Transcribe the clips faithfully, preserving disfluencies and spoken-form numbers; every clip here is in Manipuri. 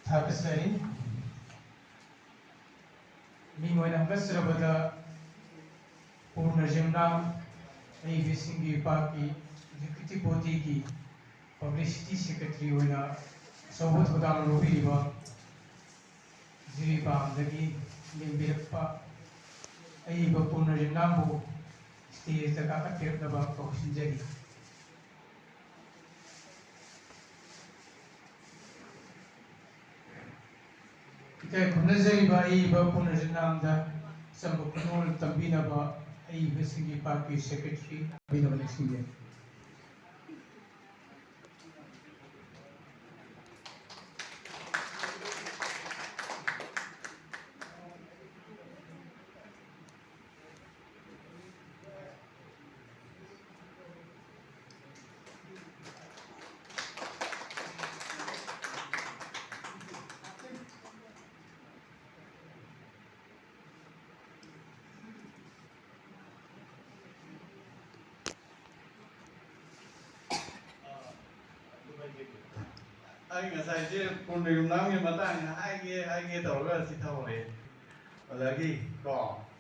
ꯊꯥꯒꯠꯆꯔꯤ꯫ ꯃꯤꯡ ꯑꯣꯏꯅ ꯍꯥꯞꯀꯠꯆꯔꯕꯗ ꯄꯨꯔꯅ ꯖꯤꯝꯅꯥꯝ, ꯑꯏꯕꯁꯤꯡꯒꯤ ꯄꯥꯛꯀꯤ executive bodyꯒꯤ publicity secretary ꯑꯣꯏꯅ ꯑꯆꯧꯕ ꯊꯧꯗꯥꯡ ꯂꯧꯕꯤꯔꯤꯕ ꯖꯤꯔꯤꯕꯥꯝꯗꯒꯤ ꯂꯦꯡꯕꯤꯔꯛꯄ ꯑꯏꯕ ꯄꯨꯔꯅ ꯖꯤꯝꯅꯥꯝꯕꯨ stageꯇ ꯀꯥꯈꯠꯄꯤꯔꯛꯅꯕ ꯀꯧꯁꯤꯟꯖꯔꯤ꯫ ꯏꯀꯥꯏ ꯈꯨꯝꯅꯖꯔꯤꯕ ꯑꯏꯕ ꯄꯨꯔꯅ ꯖꯤꯝꯅꯥꯝꯗ ꯑꯆꯝꯕ ꯈꯨꯗꯣꯜ ꯇꯝꯕꯤꯅꯕ ꯑꯏꯕꯁꯤꯡꯒꯤ ꯄꯥꯛꯀꯤ secretary ꯇꯝꯕꯤꯅꯕ ꯅꯤꯡꯁꯤꯡꯖꯔꯤ꯫ ꯑꯩ ꯉꯁꯥꯏꯁꯦ ꯄꯨꯔꯅ ꯖꯤꯝꯅꯥꯝꯒꯤ ꯃꯇꯥꯡꯗ ꯍꯥꯏꯒꯦ ꯍꯥꯏꯒꯦ ꯇꯧꯔꯒ ꯆꯤꯊꯍꯧꯔꯦ꯫ ꯑꯗꯒꯤ ꯀꯣ,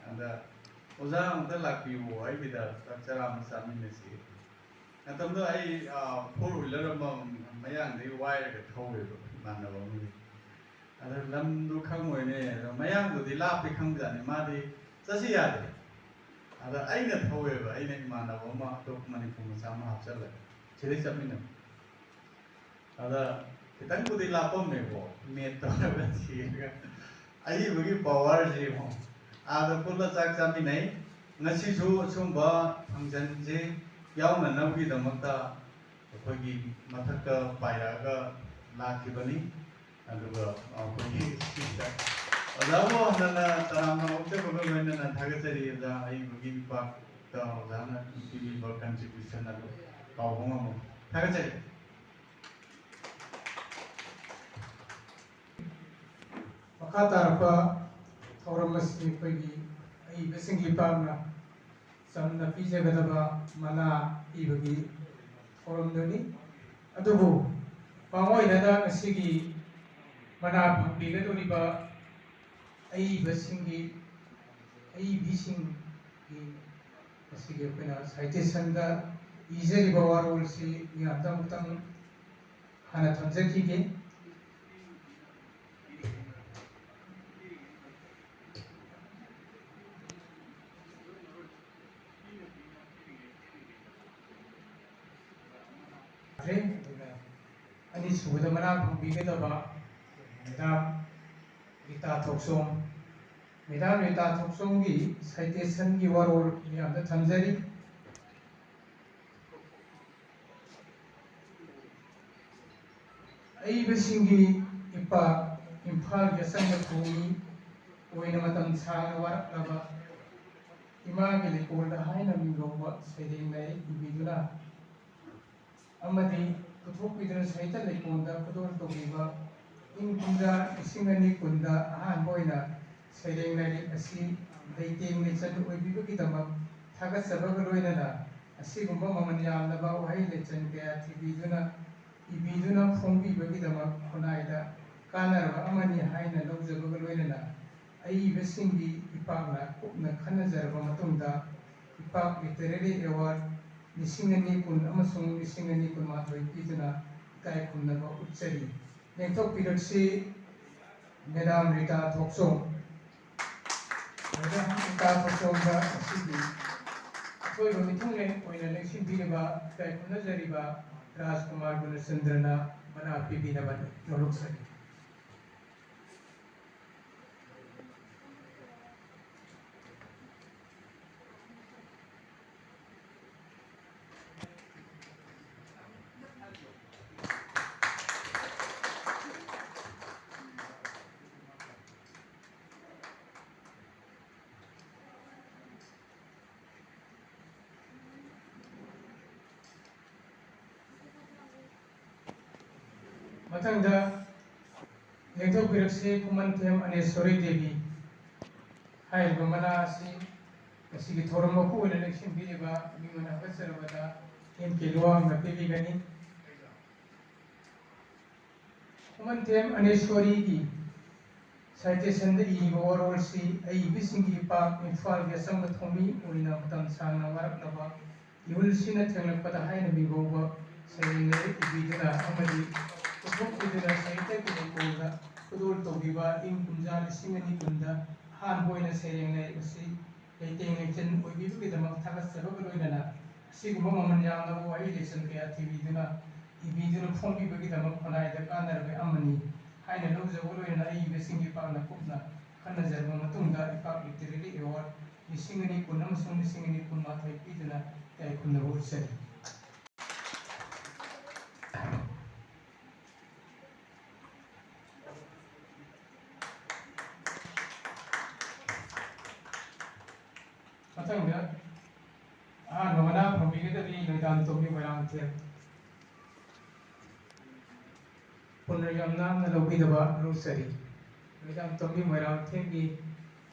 ꯑꯗ ꯑꯣꯖꯥ ꯑꯃꯨꯛꯇ ꯂꯥꯛꯄꯤꯌꯨ, ꯑꯩꯒꯤꯗ ꯆꯥꯛ ꯆꯔꯥ ꯑꯃ ꯆꯥꯃꯤꯟꯅꯁꯤ꯫ ꯃꯇꯝꯗꯣ ꯑꯩ, ꯑ, four wheeler ꯑꯃ ꯃꯌꯥꯡꯗꯒꯤ ꯋꯥꯏꯔꯒ ꯊꯧꯋꯦꯕ, ꯏꯃꯥꯟꯅꯕ ꯑꯃꯒꯤ꯫ ꯑꯗ ꯂꯝꯗꯨ ꯈꯪꯉꯣꯏꯅꯦ, ꯑꯗꯣ ꯃꯌꯥꯡꯗꯨꯗꯤ ꯂꯥꯞꯄꯦ ꯈꯪꯕꯖꯥꯠꯅꯤ, ꯃꯥꯗꯤ ꯆꯠꯁꯤ ꯌꯥꯗꯦ꯫ ꯑꯗ ꯑꯩꯅ ꯊꯧꯋꯦꯕ, ꯑꯩꯅ ꯏꯃꯥꯟꯅꯕ ꯑꯃ ꯑꯇꯣꯞꯄ ꯃꯅꯤꯄꯨꯔ ꯃꯆꯥ ꯑꯃ ꯍꯥꯞꯆꯜꯂꯒ ꯁꯤꯗꯩ ꯆꯠꯃꯤꯟꯅꯕ꯫ ꯑꯗ ꯈꯤꯇꯪꯕꯨꯗꯤ ꯂꯥꯞꯄꯝꯃꯦꯀꯣ, map ꯇꯧꯔꯒ ꯊꯤꯔꯒ꯫ ꯑꯏꯕꯒꯤ powerꯁꯦ ꯌꯦꯡꯉꯣ꯫ ꯑꯥꯗ ꯄꯨꯜꯂ ꯆꯥꯛ ꯆꯥꯃꯤꯟꯅꯩ꯫ ꯉꯁꯤꯁꯨ ꯑꯁꯨꯝꯕ functionꯁꯦ ꯌꯥꯎꯅꯅꯕꯒꯤꯗꯃꯛꯇ ꯑꯩꯈꯣꯏꯒꯤ ꯃꯊꯛꯇ ꯄꯥꯏꯔꯛꯑꯒ ꯂꯥꯛꯈꯤꯕꯅꯤ꯫ ꯑꯗꯨꯒ ꯑꯩꯈꯣꯏꯒꯤ ꯁꯤꯗ ꯑꯣꯖꯥꯕꯨ ꯍꯟꯅ ꯇꯔꯥꯝꯅ ꯑꯣꯛꯆꯕꯒ ꯂꯣꯏꯅꯅ ꯊꯥꯒꯠꯆꯔꯤ꯫ ꯑꯣꯖꯥ ꯑꯏꯕꯒꯤ ꯄꯥꯛꯇ ꯑꯣꯖꯥꯅ ꯄꯤꯕꯤꯕ contribution ꯑꯗꯨ ꯀꯥꯎꯕ ꯉꯝꯃꯣꯏ꯫ ꯊꯥꯒꯠꯆꯔꯤ꯫ ꯃꯈꯥ ꯇꯥꯔꯛꯄ ꯊꯧꯔꯝ ꯑꯁꯤ ꯑꯩꯈꯣꯏꯒꯤ ꯑꯏꯕꯁꯤꯡꯒꯤ ꯄꯥꯛꯅ ꯆꯝꯅ ꯄꯤꯖꯒꯗꯕ ꯃꯅꯥ ꯄꯤꯕꯒꯤ ꯊꯧꯔꯝꯗꯨꯅꯤ꯫ ꯑꯗꯨꯕꯨ ꯃꯥꯡꯑꯣꯏꯅꯅ ꯉꯁꯤꯒꯤ ꯃꯅꯥ ꯐꯪꯕꯤꯒꯗꯧꯔꯤꯕ ꯑꯏꯕꯁꯤꯡꯒꯤ, ꯑꯏꯕꯤꯁꯤꯡꯒꯤ ꯉꯁꯤꯒꯤ ꯑꯩꯈꯣꯏꯅ ꯁꯥꯏꯇꯦꯁꯟꯗ ꯏꯖꯔꯤꯕ ꯋꯥꯔꯣꯜꯁꯤ ꯃꯤꯌꯥꯝꯗ ꯑꯃꯨꯛꯇꯪ ꯍꯥꯟꯅ ꯊꯝꯖꯈꯤꯒꯦ꯫ ꯑꯗꯨꯒ ꯑꯅꯤꯁꯨꯕꯗ ꯃꯅꯥ ꯐꯪꯕꯤꯒꯗꯕ ꯃꯦꯗꯥꯝ ꯔꯤꯇꯥ ꯊꯣꯛꯆꯣꯝ꯫ ꯃꯦꯗꯥꯝ ꯔꯤꯇꯥ ꯊꯣꯛꯆꯣꯝꯒꯤ ꯁꯥꯏꯇꯦꯁꯟꯒꯤ ꯋꯥꯔꯣꯜ ꯃꯤꯌꯥꯝꯗ ꯊꯝꯖꯔꯤ꯫ ꯑꯏꯕꯁꯤꯡꯒꯤ ꯏꯄꯥꯛ ꯏꯝꯐꯥꯜꯒꯤ ꯑꯆꯪꯕ ꯊꯣꯡꯃꯤ ꯑꯣꯏꯅ ꯃꯇꯝ ꯁꯥꯡꯅ ꯋꯥꯔꯛꯂꯕ ꯏꯃꯥꯒꯤ ꯂꯩꯀꯣꯜꯗ ꯍꯥꯏꯅ ꯃꯤꯡꯒꯧꯕ ꯁꯩꯔꯦꯡ ꯂꯥꯏꯔꯤꯛ ꯏꯕꯤꯗꯨꯅ ꯑꯃꯗꯤ ꯄꯨꯊꯣꯛꯄꯤꯗꯨꯅ ꯁꯥꯍꯤꯇ꯭ꯌ ꯂꯩꯀꯣꯜꯗ ꯈꯨꯗꯣꯜ ꯇꯧꯕꯤꯕ ꯏꯪ ꯀꯨꯝꯖꯥ ꯂꯤꯁꯤꯡ ꯑꯅꯤ ꯀꯨꯟꯗ ꯑꯍꯥꯟꯕ ꯑꯣꯏꯅ ꯁꯩꯔꯦꯡ ꯂꯥꯏꯔꯤꯛ ꯑꯁꯤ ꯂꯩꯇꯦꯡ ꯂꯩꯆꯟ ꯑꯣꯏꯕꯤꯕꯒꯤꯗꯃꯛ ꯊꯥꯒꯠꯆꯕꯒ ꯂꯣꯏꯅꯅ ꯑꯁꯤꯒꯨꯝꯕ ꯃꯃꯜ ꯌꯥꯝꯂꯕ ꯋꯥꯍꯩ ꯂꯩꯆꯟ ꯀꯌꯥ ꯊꯤꯕꯤꯗꯨꯅ ꯏꯕꯤꯗꯨꯅ ꯐꯣꯡꯕꯤꯕꯒꯤꯗꯃꯛ ꯈꯨꯟꯅꯥꯏꯗ ꯀꯥꯟꯅꯔꯕ ꯑꯃꯅꯤ ꯍꯥꯏꯅ ꯂꯧꯖꯕꯒ ꯂꯣꯏꯅꯅ ꯑꯏꯕꯁꯤꯡꯒꯤ ꯏꯄꯥꯛꯅ ꯀꯨꯞꯅ ꯈꯟꯅꯖꯔꯕ ꯃꯇꯨꯡꯗ ꯏꯄꯥꯛ Literary Award ꯂꯤꯁꯤꯡ ꯑꯅꯤ ꯀꯨꯟ ꯑꯃꯁꯨꯡ ꯂꯤꯁꯤꯡ ꯑꯅꯤ ꯀꯨꯟꯃꯥꯊꯣꯏ ꯄꯤꯗꯨꯅ ꯏꯀꯥꯏ ꯈꯨꯝꯅꯕ ꯎꯠꯆꯔꯤ꯫ ꯂꯦꯡꯊꯣꯛꯄꯤꯔꯛꯁꯤ ꯃꯦꯗꯥꯝ ꯔꯤꯇꯥ ꯊꯣꯛꯆꯣꯝ꯫ ꯃꯦꯗꯥꯝ ꯔꯤꯇꯥ ꯊꯣꯛꯆꯣꯝꯗ ꯉꯁꯤꯒꯤ ꯑꯊꯣꯏꯕ ꯃꯤꯊꯨꯡꯂꯦꯟ ꯑꯣꯏꯅ ꯂꯦꯡꯁꯤꯟꯕꯤꯔꯤꯕ ꯏꯀꯥꯏ ꯈꯨꯝꯅꯖꯔꯤꯕ ꯔꯥꯖꯀꯨꯃꯥꯔ ꯒꯨꯅꯆꯟꯗ꯭ꯔꯅ ꯃꯅꯥ ꯄꯤꯕꯤꯅꯕ ꯅꯣꯂꯨꯛꯆꯔꯤ꯫ ꯃꯊꯪꯗ ꯂꯦꯡꯊꯣꯛꯄꯤꯔꯛꯁꯤ ꯈꯨꯃꯟꯊꯦꯝ ꯑꯅꯦꯁꯣꯔꯤ ꯗꯦꯕꯤ꯫ ꯍꯥꯏꯔꯤꯕ ꯃꯅꯥ ꯑꯁꯤ ꯉꯁꯤꯒꯤ ꯊꯧꯔꯝ ꯃꯄꯨ ꯑꯣꯏꯅ ꯂꯦꯡꯁꯤꯟꯕꯤꯔꯤꯕ ꯃꯤꯡ ꯑꯣꯏꯅ ꯍꯥꯞꯀꯠꯆꯔꯕꯗ ꯑꯦꯟ ꯀꯦ ꯂꯨꯋꯥꯡꯅ ꯄꯤꯕꯤꯒꯅꯤ꯫ ꯈꯨꯃꯟꯊꯦꯝ ꯑꯅꯦꯁꯣꯔꯤꯒꯤ ꯁꯥꯍꯤꯇ꯭ꯌ ꯁꯟꯗ ꯏꯔꯤꯕ ꯋꯥꯔꯣꯜꯁꯤ ꯑꯏꯕꯁꯤꯡꯒꯤ ꯄꯥꯛ ꯏꯝꯐꯥꯜꯒꯤ ꯑꯆꯪꯕ ꯊꯧꯃꯤ ꯑꯣꯏꯅ ꯃꯇꯝ ꯁꯥꯡꯅ ꯋꯥꯔꯛꯂꯕ ꯏꯍꯨꯜꯁꯤꯅ ꯊꯦꯡꯂꯛꯄꯗ ꯍꯥꯏꯅ ꯃꯤꯒꯧꯕ ꯁꯩꯔꯦꯡ ꯂꯥꯏꯔꯤꯛ ꯏꯕꯤꯗꯨꯅ ꯑꯃꯗꯤ ꯄꯨꯊꯣꯛꯄꯤꯗꯨꯅ ꯁꯥꯍꯤꯇ꯭ꯌꯒꯤ ꯂꯩꯀꯣꯜꯗ ꯈꯨꯗꯣꯜ ꯇꯧꯕꯤꯕ ꯏꯪ ꯀꯨꯝꯖꯥ ꯂꯤꯁꯤꯡ ꯑꯅꯤ ꯀꯨꯟꯗ ꯑꯍꯥꯟꯕ ꯑꯣꯏꯅ ꯁꯩꯔꯦꯡ ꯂꯥꯏꯔꯤꯛ ꯑꯁꯤ ꯂꯩꯇꯦꯡ ꯂꯩꯆꯟ ꯑꯣꯏꯕꯤꯕꯒꯤꯗꯃꯛ ꯊꯥꯒꯠꯆꯕꯒ ꯂꯣꯏꯅꯅ ꯑꯁꯤꯒꯨꯝꯕ ꯃꯃꯜ ꯌꯥꯝꯂꯕ ꯋꯥꯍꯩ ꯂꯩꯆꯟ ꯀꯌꯥ ꯊꯤꯕꯤꯗꯨꯅ ꯏꯕꯤꯗꯨꯅ ꯐꯣꯡꯕꯤꯕꯒꯤꯗꯃꯛ ꯈꯨꯟꯅꯥꯏꯗ ꯀꯥꯟꯅꯔꯕ ꯑꯃꯅꯤ ꯍꯥꯏꯅ ꯂꯧꯖꯕꯒ ꯂꯣꯏꯅꯅ ꯑꯏꯕꯁꯤꯡꯒꯤ ꯄꯥꯛꯅ ꯀꯨꯞꯅ ꯈꯟꯅꯖꯔꯕ ꯃꯇꯨꯡꯗ ꯏꯄꯥꯛ ꯂꯤꯇꯔꯦꯔꯤ ꯑꯦꯋꯥꯔꯗ ꯂꯤꯁꯤꯡ ꯑꯅꯤ ꯀꯨꯟ ꯑꯃꯁꯨꯡ ꯂꯤꯁꯤꯡ ꯑꯅꯤ ꯀꯨꯟꯃꯥꯊꯣꯏ ꯄꯤꯗꯨꯅ ꯏꯀꯥꯏ ꯈꯨꯝꯅꯕ ꯎꯠꯆꯔꯤ꯫ ꯃꯊꯪꯗ ꯑꯍꯥꯟꯕ ꯃꯅꯥ ꯐꯪꯕꯤꯒꯗꯕꯤ ꯂꯣꯏꯗꯥꯝ ꯇꯣꯝꯕꯤ ꯃꯣꯏꯔꯥꯡꯊꯦꯝ꯫ ꯄꯨꯟꯅ ꯌꯥꯝ ꯅꯥꯝꯅ ꯂꯧꯕꯤꯗꯕ ꯅꯣꯡꯆꯔꯤ꯫ ꯂꯣꯏꯗꯥꯝ ꯇꯣꯝꯕꯤ ꯃꯣꯏꯔꯥꯡꯊꯦꯝꯒꯤ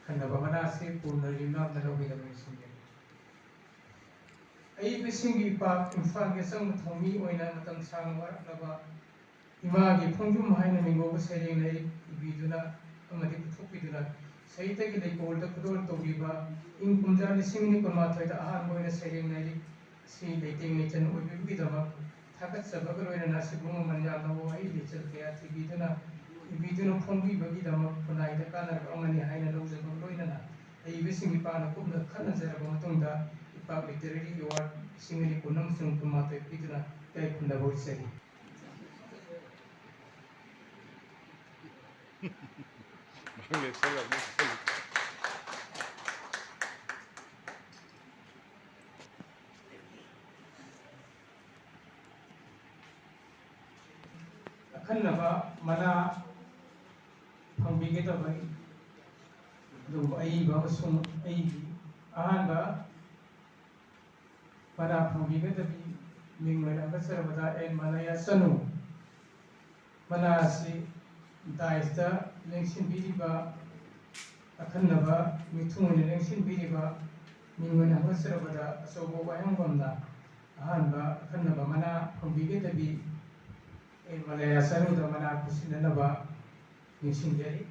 ꯈꯟꯅꯕ ꯃꯅꯥ ꯑꯁꯤ ꯄꯨꯟꯅ ꯌꯥꯝ ꯅꯥꯝꯅ ꯂꯧꯕꯤꯗꯕ ꯅꯤꯡꯁꯤꯡꯖꯔꯤ꯫ ꯑꯏꯕꯁꯤꯡꯒꯤ ꯏꯄꯥꯛ ꯏꯝꯐꯥꯜꯒꯤ ꯑꯆꯪꯕ ꯊꯧꯃꯤ ꯑꯣꯏꯅ ꯃꯇꯝ ꯁꯥꯡꯅ ꯋꯥꯔꯛꯂꯕ ꯏꯃꯥꯒꯤ ꯈꯣꯡꯖꯨꯝ ꯍꯥꯏꯅ ꯃꯤꯡꯒꯧꯕ ꯁꯩꯔꯦꯡ ꯂꯥꯏꯔꯤꯛ ꯏꯕꯤꯗꯨꯅ ꯑꯃꯗꯤ ꯄꯨꯊꯣꯛꯄꯤꯗꯨꯅ ꯁꯥꯍꯤꯇ꯭ꯌꯒꯤ ꯂꯩꯀꯣꯜꯗ ꯈꯨꯗꯣꯜ ꯇꯧꯕꯤꯕ ꯏꯪ ꯀꯨꯝꯖꯥ ꯂꯤꯁꯤꯡ ꯑꯅꯤ ꯀꯨꯟꯃꯥꯊꯣꯏꯗ ꯑꯍꯥꯟꯕ ꯑꯣꯏꯅ ꯁꯩꯔꯦꯡ ꯂꯥꯏꯔꯤꯛ ꯑꯁꯤ ꯂꯩꯇꯦꯡ ꯂꯩꯆꯟ ꯑꯣꯏꯕꯤꯕꯒꯤꯗꯃꯛ ꯊꯥꯒꯠꯆꯕꯒ ꯂꯣꯏꯅꯅ ꯑꯁꯤꯒꯨꯝꯕ ꯃꯃꯜ ꯌꯥꯝꯂꯕ ꯋꯥꯍꯩ ꯂꯤꯆꯠ ꯀꯌꯥ ꯊꯤꯕꯤꯗꯨꯅ ꯏꯕꯤꯗꯨꯅ ꯐꯣꯡꯕꯤꯕꯒꯤꯗꯃꯛ ꯈꯨꯟꯅꯥꯏꯗ ꯀꯥꯟꯅꯔꯕ ꯑꯃꯅꯤ ꯍꯥꯏꯅ ꯂꯧꯖꯕꯒ ꯂꯣꯏꯅꯅ ꯑꯏꯕꯁꯤꯡꯒꯤ ꯄꯥꯛꯅ ꯀꯨꯞꯅ ꯈꯟꯅꯖꯔꯕ ꯃꯇꯨꯡꯗ ꯏꯄꯥꯛ ꯂꯤꯇꯔꯦꯔꯤ ꯑꯦꯋꯥꯔꯗ ꯂꯤꯁꯤꯡ ꯑꯅꯤ ꯀꯨꯟ ꯑꯃꯁꯨꯡ ꯀꯨꯟꯃꯥꯊꯣꯏ ꯄꯤꯗꯨꯅ ꯏꯀꯥꯏ ꯈꯨꯝꯅꯕ ꯎꯠꯆꯔꯤ꯫ ꯑꯈꯟꯅꯕ ꯃꯅꯥ ꯐꯪꯕꯤꯒꯗꯕ ꯑꯗꯨꯒꯨꯝꯕ ꯑꯏꯕ ꯑꯃꯁꯨꯡ ꯑꯩꯒꯤ ꯑꯍꯥꯟꯕ ꯃꯅꯥ ꯐꯪꯕꯤꯒꯗꯕꯤ ꯃꯤꯡ ꯑꯣꯏꯅ ꯍꯥꯞꯆꯔꯕꯗ ꯑꯦꯟ ꯃꯂꯌꯥꯆꯅꯨ꯫ ꯃꯅꯥ ꯑꯁꯤ ꯗꯥꯏꯁꯇ ꯂꯦꯡꯁꯤꯟꯕꯤꯔꯤꯕ ꯑꯈꯟꯅꯕ ꯃꯤꯊꯨꯡ ꯑꯣꯏꯅ ꯂꯦꯡꯁꯤꯟꯕꯤꯔꯤꯕ ꯃꯤꯡ ꯑꯣꯏꯅ ꯍꯥꯞꯆꯔꯕꯗ ꯑꯆꯧꯕ ꯋꯥꯍꯦꯡꯕꯝꯅ ꯑꯍꯥꯟꯕ ꯑꯈꯟꯅꯕ ꯃꯅꯥ ꯐꯪꯕꯤꯒꯗꯕꯤ ꯑꯩ ꯃꯂꯌꯥ ꯁꯔꯨꯗ ꯃꯅꯥ ꯈꯨꯠꯁꯤꯟꯅꯅꯕ ꯅꯤꯡꯁꯤꯡꯖꯔꯤ꯫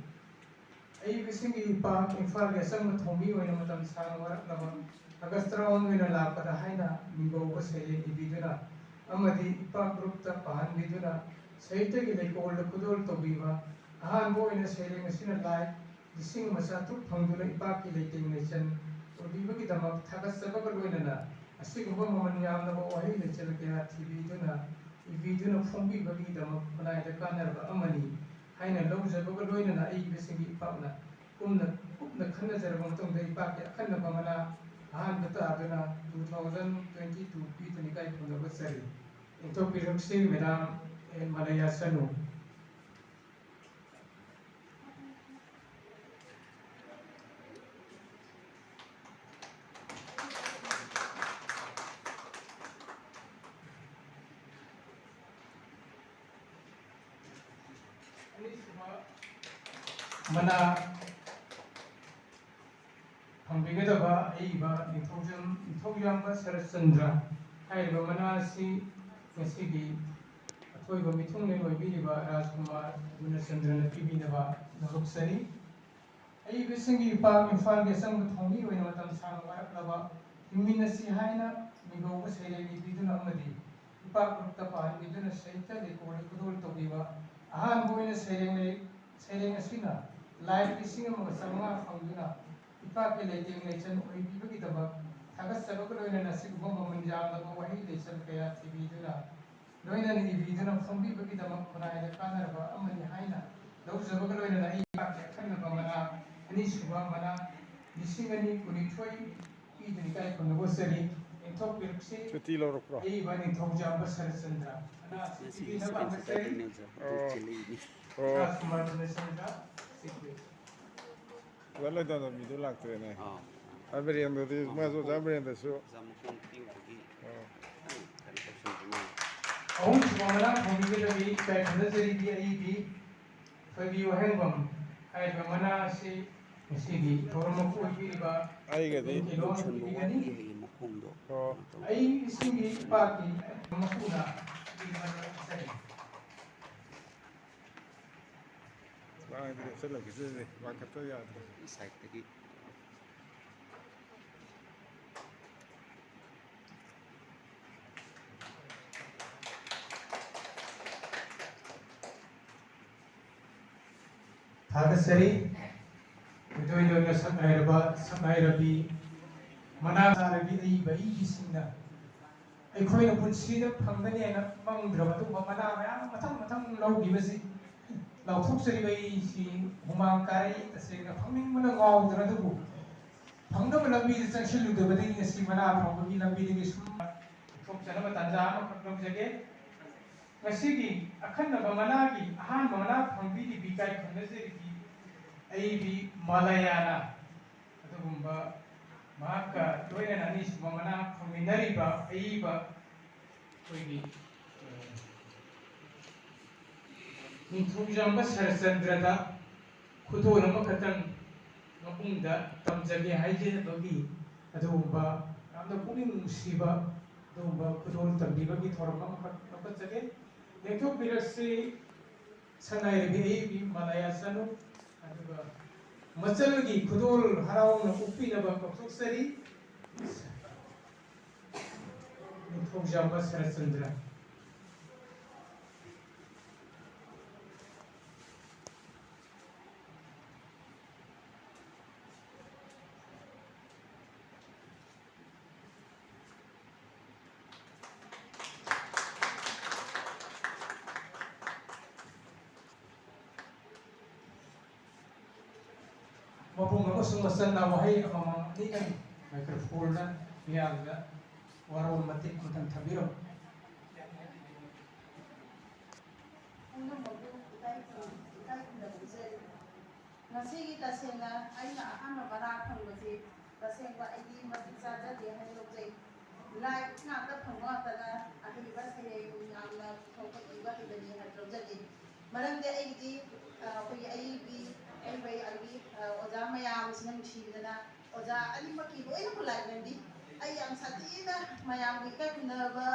ꯑꯏꯕꯁꯤꯡꯒꯤ ꯏꯄꯥꯛ ꯏꯝꯐꯥꯜꯒꯤ ꯑꯆꯝꯕ ꯊꯧꯃꯤ ꯑꯣꯏꯅ ꯃꯇꯝ ꯁꯥꯡꯅ ꯋꯥꯔꯛꯂꯕ ꯑꯥꯒꯁ ꯇꯔꯥꯃꯉꯥ ꯑꯣꯏꯅ ꯂꯥꯛꯄꯗ ꯍꯥꯏꯅ ꯃꯤꯡꯒꯧꯕ ꯁꯩꯔꯦꯡ ꯏꯕꯤꯗꯨꯅ ꯑꯃꯗꯤ ꯏꯄꯥꯛ ꯒ꯭ꯔꯨꯞꯇ ꯄꯥꯍꯟꯕꯤꯗꯨꯅ ꯁꯥꯍꯤꯇ꯭ꯌꯒꯤ ꯂꯩꯀꯣꯜꯗ ꯈꯨꯗꯣꯜ ꯇꯧꯕꯤꯕ ꯑꯍꯥꯟꯕ ꯑꯣꯏꯅ ꯁꯩꯔꯦꯡ ꯑꯁꯤꯅ ꯂꯥꯏ ꯂꯤꯁꯤꯡ ꯑꯃ ꯆꯥꯇ꯭ꯔꯨꯛ ꯐꯪꯗꯨꯅ ꯏꯄꯥꯛꯀꯤ ꯂꯩꯇꯦꯡ ꯂꯩꯆꯟ ꯑꯣꯏꯕꯤꯕꯒꯤꯗꯃꯛ ꯊꯥꯒꯠꯆꯕꯒ ꯂꯣꯏꯅꯅ ꯑꯁꯤꯒꯨꯝꯕ ꯃꯃꯜ ꯌꯥꯝꯂꯕ ꯋꯥꯍꯩ ꯂꯩꯆꯜ ꯀꯌꯥ ꯊꯤꯕꯤꯗꯨꯅ ꯏꯕꯤꯗꯨꯅ ꯐꯣꯡꯕꯤꯕꯒꯤꯗꯃꯛ ꯈꯨꯟꯅꯥꯏꯗ ꯀꯥꯟꯅꯔꯕ ꯑꯃꯅꯤ ꯍꯥꯏꯅ ꯂꯧꯖꯕꯒ ꯂꯣꯏꯅꯅ ꯑꯏꯕꯁꯤꯡꯒꯤ ꯏꯄꯥꯛꯅ ꯀꯨꯞꯅ ꯀꯨꯞꯅ ꯈꯟꯅꯖꯔꯕ ꯃꯇꯨꯡꯗ ꯏꯄꯥꯛꯀꯤ ꯑꯈꯟꯅꯕ ꯃꯅꯥ ꯑꯍꯥꯟꯕ ꯇꯥꯗꯨꯅ two thousand twenty two ꯄꯤꯗꯨꯅ ꯏꯀꯥꯏ ꯈꯨꯝꯅꯕ ꯆꯔꯤ꯫ ꯏꯟꯊꯣꯛꯄꯤꯔꯛꯁꯤ ꯃꯦꯗꯥꯝ ꯑꯦꯟ ꯃꯂꯌꯥ ꯁꯅꯨ꯫ ꯑꯅꯤꯁꯨꯕ ꯃꯅꯥ ꯐꯪꯕꯤꯒꯗꯕ ꯑꯏꯕ ꯅꯤꯡꯊꯧꯖꯝ-, ꯅꯤꯡꯊꯧꯖꯥꯝꯕ ꯁꯔꯠꯆꯟꯗ꯭ꯔ ꯍꯥꯏꯔꯤꯕ ꯃꯅꯥ ꯑꯁꯤ ꯉꯁꯤꯒꯤ ꯑꯊꯣꯏꯕ ꯃꯤꯊꯨꯡꯂꯦꯟ ꯑꯣꯏꯕꯤꯔꯤꯕ ꯔꯥꯖꯀꯨꯃꯥꯔ ꯒꯨꯅꯆꯟꯗ꯭ꯔꯅ ꯄꯤꯕꯤꯅꯕ ꯂꯧꯔꯣꯛꯆꯔꯤ꯫ ꯑꯏꯕꯁꯤꯡꯒꯤ ꯏꯄꯥꯛ ꯏꯝꯐꯥꯜꯒꯤ ꯑꯆꯝꯕ ꯊꯧꯃꯤ ꯑꯣꯏꯅ ꯃꯇꯝ ꯁꯥꯡꯅ ꯋꯥꯔꯛꯂꯕ ꯍꯤꯡꯃꯤꯟꯅꯁꯤ ꯍꯥꯏꯅ ꯃꯤꯒꯧꯕ ꯁꯩꯔꯦꯡ ꯏꯕꯤꯗꯨꯅ ꯑꯃꯗꯤ ꯏꯄꯥꯛ ꯒ꯭ꯔꯨꯞꯇ ꯄꯥꯍꯟꯕꯤꯗꯨꯅ ꯁꯥꯍꯤꯇ꯭ꯌ ꯂꯩꯀꯣꯜꯗ ꯈꯨꯗꯣꯜ ꯇꯧꯕꯤꯕ ꯑꯍꯥꯟꯕ ꯑꯣꯏꯅ ꯁꯩꯔꯦꯡ ꯂꯩ-, ꯁꯩꯔꯦꯡ ꯑꯁꯤꯅ ꯂꯥꯏ ꯂꯤꯁꯤꯡ ꯑꯃꯒ ꯆꯥꯃꯉꯥ ꯐꯪꯗꯨꯅ ꯏꯄꯥꯛꯀꯤ ꯂꯩꯇꯦꯡ ꯂꯩꯆꯟ ꯑꯣꯏꯕꯤꯕꯒꯤꯗꯃꯛ ꯊꯥꯒꯠꯆꯕꯒ ꯂꯣꯏꯅꯅ ꯑꯁꯤꯒꯨꯝꯕ ꯃꯃꯜ ꯌꯥꯝꯂꯕ ꯋꯥꯍꯩ ꯂꯩꯆꯜ ꯀꯌꯥ ꯊꯤꯕꯤꯗꯨꯅ ꯂꯣꯏꯅꯅ ꯏꯕꯤꯗꯨꯅ ꯐꯣꯡꯕꯤꯕꯒꯤꯗꯃꯛ ꯈꯨꯟꯅꯥꯏꯗ ꯀꯥꯟꯅꯔꯕ ꯑꯃꯅꯤ ꯍꯥꯏꯅ ꯂꯧꯖꯕꯒ ꯂꯣꯏꯅꯅ ꯑꯩ ꯏꯄꯥꯛꯀꯤ ꯑꯈꯟꯅꯕ ꯃꯅꯥ ꯑꯅꯤꯁꯨꯕ ꯃꯅꯥ ꯂꯤꯁꯤꯡ ꯑꯅꯤ ꯀꯨꯟꯅꯤꯊꯣꯏ ꯄꯤꯗꯨꯅ ꯏꯀꯥꯏ ꯈꯨꯝꯅꯕ ꯎꯠꯆꯔꯤ꯫ ꯌꯦꯟꯊꯣꯛꯄꯤꯔꯛꯁꯤ꯫ ꯁꯨꯇꯤ ꯂꯧꯔꯛꯄ꯭ꯔꯣ? ꯑꯏꯕ ꯅꯤꯡꯊꯧꯖꯥꯝꯕ ꯁꯔꯠꯆꯟꯗ꯭ꯔ꯫ ꯃꯅꯥ ꯑꯁꯤ ꯉꯁꯤꯒꯤ ꯄꯤꯕꯤꯅꯕ ꯁꯨꯇꯤ ꯍꯥꯏꯖꯔꯤ꯫ ꯅꯨꯃꯤꯠꯇ ꯑꯣ꯫ ꯇꯤꯆꯤꯜꯂꯛꯏꯅꯤ꯫ ꯑꯣ꯫ ꯔꯥꯖꯀꯨꯃꯥꯔ ꯒꯨꯅꯆꯟꯗ꯭ꯔ, ꯁꯤꯛꯁ ꯒ꯭ꯔꯦꯗ꯫ ꯂꯣꯏ ꯂꯣꯏꯗꯅ ꯃꯤꯗꯨ ꯂꯥꯛꯇ꯭ꯔꯦꯅꯦ꯫ ꯑꯥ꯫ ꯑꯥ, ꯕꯤꯔꯦꯟꯗ꯭ꯔꯗꯤ, ꯑꯥ, ꯃꯥꯁꯨ ꯑꯣꯖꯥ ꯕꯤꯔꯦꯟꯗ꯭ꯔꯁꯨ꯫ ꯑꯣꯖꯥ ꯃꯈꯣꯡ ꯇꯦꯛꯎꯕꯒꯤ ꯑꯥ꯫ ꯈꯤꯇꯪ ꯀꯩꯅꯣ ꯇꯧꯁꯟꯕ ꯃꯥꯜꯂꯦ꯫ ꯑꯍꯨꯝꯁꯨꯕ ꯃꯅꯥ ꯐꯪꯕꯤꯒꯗꯕꯤ ꯏꯀꯥꯏ ꯈꯨꯝꯅꯖꯔꯤꯕꯤ ꯑꯏꯕꯤ ꯊꯣꯏꯕꯤ ꯋꯥꯍꯦꯡꯕꯝ ꯍꯥꯏꯔꯤꯕ ꯃꯅꯥ ꯑꯁꯤ ꯉꯁꯤꯒꯤ ꯊꯧꯔꯝ ꯃꯄꯨ ꯑꯣꯏꯕꯤꯔꯤꯕ ꯑꯩꯒꯗꯤ ꯀꯦꯂꯣꯝ ꯂꯧꯁꯟꯕ ꯄꯤꯕꯤꯒꯅꯤ꯫ ꯋꯥꯠꯂꯤ ꯍꯌꯦꯡ ꯃꯈꯣꯡꯗꯣ ꯑꯣ꯫ ꯀꯩꯅꯣ ꯇꯧ-, ꯑꯏꯕꯤꯁꯤꯡꯒꯤ ꯏꯄꯥꯛꯀꯤ ꯃꯄꯨꯅ ꯄꯤꯕ ꯂꯧꯖꯔꯤ꯫ ꯍꯥꯏꯗꯤ ꯆꯠꯂꯒꯦ, ꯆꯠꯂꯒꯦ, ꯋꯥꯡꯈꯠꯄ ꯌꯥꯗ꯭ꯔꯦ꯫ ꯁꯥꯏꯠꯇꯒꯤ꯫ ꯊꯥꯒꯠꯆꯔꯤ꯫ ꯏꯇꯣꯏ ꯇꯣꯏꯅ ꯁꯛꯅꯥꯏꯔꯕ, ꯁꯛꯅꯥꯏꯔꯕꯤ, ꯃꯅꯥ ꯆꯥꯔꯕꯤ ꯑꯏꯕ ꯑꯏꯕꯤꯁꯤꯡꯅ ꯑꯩꯈꯣꯏꯅ ꯄꯨꯟꯁꯤꯗ ꯐꯪꯒꯅꯤ ꯍꯥꯏꯅ ꯃꯪꯗ꯭ꯔꯕ ꯑꯗꯨꯒꯨꯝꯕ ꯃꯅꯥ ꯃꯌꯥꯝ ꯃꯊꯪ ꯃꯊꯪ ꯂꯧꯈꯤꯕꯁꯤ ꯂꯥꯎꯊꯣꯛꯆꯔꯤꯕ ꯑꯩꯁꯤ ꯍꯨꯃꯥꯡ ꯀꯥꯔꯛꯏ꯫ ꯇꯁꯦꯡꯅ ꯐꯪꯅꯤꯡꯕꯅ ꯉꯥꯎꯗꯅ, ꯑꯗꯨꯕꯨ ꯐꯪꯅꯕ ꯂꯝꯕꯤꯗ ꯆꯪꯁꯤꯜꯂꯨꯗꯕꯗꯒꯤ ꯉꯁꯤ ꯃꯅꯥ ꯐꯪꯕꯒꯤ ꯂꯝꯕꯤꯗꯒꯤ ꯁꯨꯝ ꯊꯣꯛꯆꯅꯕ ꯇꯥꯟꯖꯥ ꯑꯃꯈꯛ ꯂꯧꯖꯒꯦ꯫ ꯉꯁꯤꯒꯤ ꯑꯈꯟꯅꯕ ꯃꯅꯥꯒꯤ ꯑꯍꯥꯟꯕ ꯃꯅꯥ ꯐꯪꯕꯤꯔꯤꯕꯤ ꯏꯀꯥꯏ ꯈꯨꯝꯅꯖꯔꯤꯕꯤ ꯑꯏꯕꯤ ꯃꯥꯂꯥꯌꯥꯅ ꯑꯗꯨꯒꯨꯝꯕ ꯃꯍꯥꯛꯀ ꯂꯣꯏꯅꯅ ꯑꯅꯤꯁꯨꯕ ꯃꯅꯥ ꯐꯪꯃꯤꯟꯅꯔꯤꯕ ꯑꯏꯕ ꯑꯩꯈꯣꯏꯒꯤ, ꯑ, ꯅꯤꯡꯊꯧꯖꯝꯕ ꯁꯔꯠꯆꯟꯗ꯭ꯔꯗ ꯈꯨꯗꯣꯜ ꯑꯃꯈꯛꯇꯪ ꯃꯄꯨꯡꯗ ꯇꯝꯖꯒꯦ ꯍꯥꯏꯖꯅꯕꯒꯤ ꯑꯗꯨꯒꯨꯝꯕ ꯌꯥꯝꯅ ꯄꯨꯛꯅꯤꯡ ꯅꯨꯡꯁꯤꯕ ꯑꯗꯨꯒꯨꯝꯕ ꯈꯨꯗꯣꯜ ꯇꯝꯕꯤꯕꯒꯤ ꯊꯧꯔꯝ ꯑꯃꯈꯛ ꯂꯧꯈꯠꯆꯒꯦ꯫ ꯂꯦꯡꯊꯣꯛꯄꯤꯔꯛꯁꯤ ꯁꯛꯅꯥꯏꯔꯕꯤ ꯑꯏꯕꯤ ꯃꯥꯂꯥꯌꯥ ꯆꯅꯨ, ꯑꯗꯨꯒ ꯃꯆꯜꯒꯤ ꯈꯨꯗꯣꯜ ꯍꯔꯥꯎꯅ ꯑꯣꯛꯄꯤꯅꯕ ꯀꯧꯊꯣꯛꯆꯔꯤ꯫ ꯅꯤꯡꯊꯧꯖꯥꯝꯕ ꯁꯔꯠꯆꯟꯗ꯭ꯔ꯫ ꯃꯄꯨꯡ ꯑꯃꯁꯨꯡ ꯃꯆꯟꯅ ꯋꯥꯍꯩ ꯑꯃꯃꯝ ꯑꯅꯤꯗꯪ ꯃꯥꯏꯀ꯭ꯔꯣꯐꯣꯟꯗ ꯃꯤꯌꯥꯝꯗ ꯋꯥꯔꯣꯜ ꯃꯇꯦꯛ ꯑꯃꯇꯪ ꯊꯝꯕꯤꯔꯝꯃꯨ꯫ ꯄꯨꯝꯅꯃꯛꯄꯨ ꯏꯀꯥꯏ ꯈꯨꯝ-, ꯏꯀꯥꯏ ꯈꯨꯝꯅꯕ ꯎꯠꯆꯔꯤ꯫ ꯉꯁꯤꯒꯤ ꯇꯁꯦꯡꯅ ꯑꯩꯅ ꯑꯍꯥꯟꯕ ꯃꯅꯥ ꯐꯪꯕꯁꯤ ꯇꯁꯦꯡꯕ ꯑꯩꯗꯤ ꯃꯇꯤꯛ ꯆꯥꯖꯗꯦ ꯍꯥꯏꯅ ꯂꯧꯖꯩ꯫ ꯂꯥꯏꯔꯤꯛ ꯉꯥꯛꯇ ꯐꯪꯕ ꯉꯥꯛꯇꯅ ꯑꯍꯩꯕ ꯁꯩꯔꯦꯡ ꯌꯥꯝꯅ ꯊꯣꯛꯄ ꯏꯕ ꯍꯩꯕꯅꯤ ꯍꯥꯏꯕ ꯂꯧꯖꯗꯦ꯫ ꯃꯔꯝꯗꯤ ꯑꯩꯒꯤꯗꯤ, ꯑ, ꯑꯩꯈꯣꯏꯒꯤ ꯑꯏꯕꯤ, ꯑꯏꯕ ꯑꯩꯒꯤ, ꯑ, ꯑꯣꯖꯥ ꯃꯌꯥꯝꯁꯤꯅ ꯅꯨꯡꯁꯤꯕꯤꯗꯅ ꯑꯣꯖꯥ ꯑꯅꯤꯃꯛꯀꯤ ꯂꯣꯏꯅ ꯈꯨꯠꯂꯥꯏ ꯂꯦꯝꯕꯤ꯫ ꯑꯩ ꯌꯥꯝ ꯁꯥꯊꯤꯅ ꯃꯌꯥꯝꯕꯨ ꯏꯀꯥꯏ ꯈꯨꯝꯅꯕ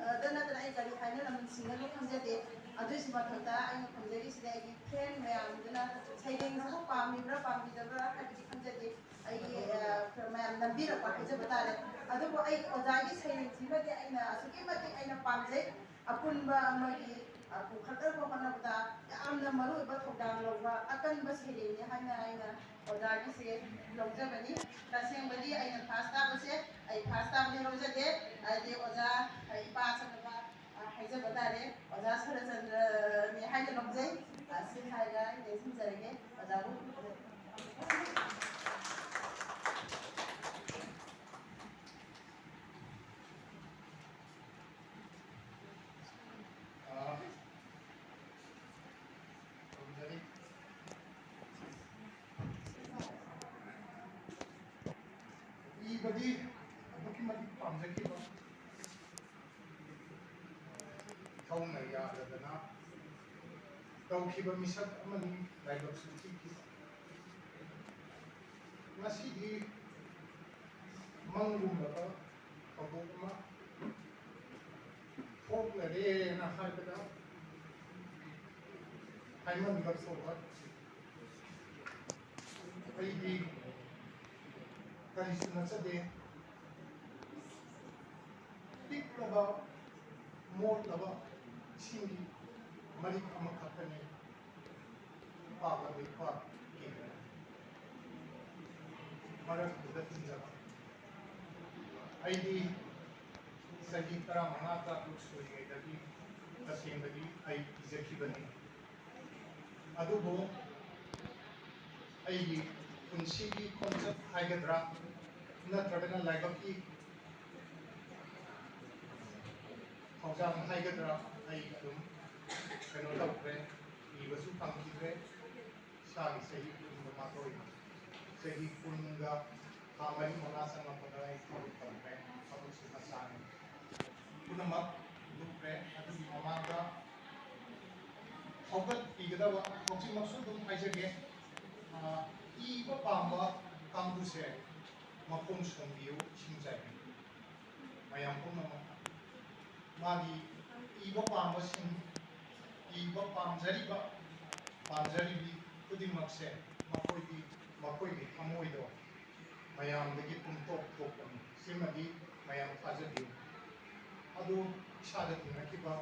ꯑ, ꯗ ꯅꯠꯇꯅ ꯑꯩ ꯀꯔꯤ ꯍꯥꯏꯅ ꯂꯃꯟꯁꯤꯡꯅꯕ ꯈꯪꯖꯗꯦ꯫ ꯑꯗꯨꯒꯤꯁꯨ ꯃꯊꯛꯇ ꯑꯩꯅ ꯊꯝꯖꯔꯤꯁꯤꯗꯤ ꯑꯩꯒꯤ ꯐ꯭ꯔꯦꯟ ꯃꯌꯥꯝꯗꯨꯅ ꯁꯩꯔꯦꯡꯁꯤꯕꯨ ꯄꯥꯝꯃꯤꯕ꯭ꯔꯥ ꯄꯥꯝꯕꯤꯗꯕ꯭ꯔꯥ ꯍꯥꯏꯕꯗꯤ ꯈꯪꯖꯗꯦ꯫ ꯑꯩꯒꯤ, ꯑ, ꯃꯌꯥꯝ ꯅꯝꯕꯤꯔꯛꯄ ꯍꯥꯏꯖꯕ ꯇꯥꯔꯦ꯫ ꯑꯗꯨꯕꯨ ꯑꯩ ꯑꯣꯖꯥꯒꯤ ꯁꯩꯔꯦꯡꯁꯤꯃꯗꯤ ꯑꯩꯅ ꯑꯁꯨꯛꯀꯤ ꯃꯇꯤꯛ ꯑꯩꯅ ꯄꯥꯝꯖꯩ꯫ ꯑꯄꯨꯟꯕ ꯑꯃꯒꯤ, ꯑ, ꯄꯨꯈꯠꯅꯕ ꯍꯣꯠꯅꯕꯗ ꯌꯥꯝꯅ ꯃꯔꯨꯑꯣꯏꯕ ꯊꯧꯗꯥꯡ ꯂꯧꯕ ꯑꯀꯟꯕ ꯁꯩꯔꯦꯡꯅꯤ ꯍꯥꯏꯅ ꯑꯩꯅ ꯑꯣꯖꯥꯒꯤꯁꯦ ꯂꯧꯖꯕꯅꯤ꯫ ꯇꯁꯦꯡꯕꯗꯤ ꯑꯩꯅ ꯐꯥꯔꯁ ꯇꯥꯕꯁꯦ, ꯑꯩ ꯐꯥꯔꯁ ꯇꯥꯕꯗꯤ ꯂꯧꯖꯗꯦ, ꯍꯥꯏꯗꯤ ꯑꯣꯖꯥ, ꯑ, ꯏꯄꯥ ꯑꯆꯧꯕ, ꯑ, ꯍꯥꯏꯖꯕ ꯇꯥꯔꯦ, ꯑꯣꯖꯥ ꯁꯔꯠꯆꯟꯗ꯭ꯔꯅꯤ ꯍꯥꯏꯅ ꯂꯧꯖꯩ꯫ ꯑ, ꯁꯤ ꯍꯥꯏꯔꯒ ꯑꯩ ꯇꯦꯟꯁꯤꯟꯖꯔꯒꯦ꯫ ꯑꯣꯖꯥꯕꯨ ꯑ, ꯈꯨꯔꯨꯝꯖꯔꯤ꯫ ꯏꯕꯗꯤ ꯑꯗꯨꯛꯀꯤ ꯃꯇꯤꯛ ꯄꯥꯝꯖꯈꯤꯕ, ꯏꯊꯧꯅ ꯌꯥꯗꯗꯅ ꯇꯧꯈꯤꯕ ꯃꯤꯁꯛ ꯑꯃꯅꯤ, ꯂꯥꯏꯕꯛꯁꯨ ꯊꯤꯈꯤꯕ꯫ ꯉꯁꯤꯗꯤ ꯃꯪꯒꯨꯝꯂꯕ ꯊꯧꯗꯣꯛ ꯑꯃ ꯊꯣꯛꯂꯔꯦꯅ ꯍꯥꯏꯕꯗ ꯍꯥꯏꯃꯟꯕ ꯊꯣꯛꯑꯣꯏ꯫ ꯑꯩꯗꯤ ꯀꯔꯤꯁꯨ ꯅꯠꯆꯗꯦ꯫ ꯄꯤꯛꯂꯕ, ꯃꯣꯠꯂꯕ ꯏꯁꯤꯡꯒꯤ ꯃꯔꯤꯛ ꯑꯃꯈꯛꯇꯅꯤ꯫ ꯄꯥꯕ ꯂꯣꯏꯄꯥꯛꯀꯤ ꯃꯔꯛꯇꯨꯗ ꯇꯤꯟꯖꯕ꯫ ꯑꯩꯗꯤ ꯆꯍꯤ ꯇꯔꯥꯃꯉꯥ ꯇꯔꯥꯇꯔꯨꯛ ꯁꯨꯔꯤꯉꯩꯗꯒꯤ ꯇꯁꯦꯡꯕꯒꯤ ꯑꯩ ꯏꯖꯈꯤꯕꯅꯤ꯫ ꯑꯗꯨꯕꯨ ꯑꯩꯒꯤ ꯄꯨꯟꯁꯤꯒꯤ ꯈꯣꯡꯆꯠ ꯍꯥꯏꯒꯗ꯭ꯔꯥ, ꯅꯠꯇ꯭ꯔꯒꯅ ꯂꯥꯏꯕꯛꯀꯤ ꯊꯧꯖꯥꯜ ꯍꯥꯏꯒꯗ꯭ꯔꯥ, ꯑꯩ ꯑꯗꯨꯝ ꯀꯩꯅꯣ ꯇꯧꯈ꯭ꯔꯦ, ꯏꯕꯁꯨ ꯐꯪꯈꯤꯗ꯭ꯔꯦ꯫ ꯏꯁꯥꯒꯤ ꯆꯍꯤ ꯀꯨꯟꯒ ꯃꯥꯊꯣꯏ, ꯆꯍꯤ ꯀꯨꯟꯒ ꯊꯥ ꯃꯔꯤ ꯃꯉꯥ ꯆꯪꯉꯛꯄꯗ ꯑꯩ ꯊꯕꯛ ꯇꯧꯈ꯭ꯔꯦ꯫ ꯊꯕꯛꯁꯨ ꯃꯆꯥꯅꯤ꯫ ꯄꯨꯝꯅꯃꯛ ꯂꯨꯞꯈ꯭ꯔꯦ꯫ ꯑꯗꯨꯒꯤ ꯃꯃꯥꯡꯗ ꯍꯧꯒꯠꯄꯤꯒꯗꯕ, ꯍꯧꯖꯤꯛꯃꯛꯁꯨ ꯑꯗꯨꯝ ꯍꯥꯏꯖꯒꯦ, ꯑ, ꯏꯕ ꯄꯥꯝꯕ ꯀꯥꯡꯕꯨꯁꯦ ꯃꯈꯣꯡ ꯁꯣꯝꯕꯤꯌꯨ, ꯏꯁꯤꯡ ꯆꯥꯏꯕꯤꯌꯨ꯫ ꯃꯌꯥꯝ ꯄꯨꯝꯅꯃꯛꯅ ꯃꯥꯒꯤ ꯏꯕ ꯄꯥꯝꯕꯁꯤꯡ, ꯏꯕ ꯄꯥꯝꯖꯔꯤꯕ, ꯄꯥꯝꯖꯔꯤꯕꯤ ꯈꯨꯗꯤꯡꯃꯛꯁꯦ ꯃꯈꯣꯏꯒꯤ, ꯃꯈꯣꯏꯒꯤ ꯊꯃꯣꯏꯗꯣ ꯃꯌꯥꯝꯗꯒꯤ ꯄꯨꯡꯇꯣꯞ ꯇꯣꯞꯄꯅꯤ꯫ ꯁꯤꯃꯗꯤ ꯃꯌꯥꯝ ꯊꯥꯖꯕꯤꯌꯨ꯫ ꯑꯗꯨ ꯏꯁꯥꯗ ꯊꯦꯡꯅꯈꯤꯕ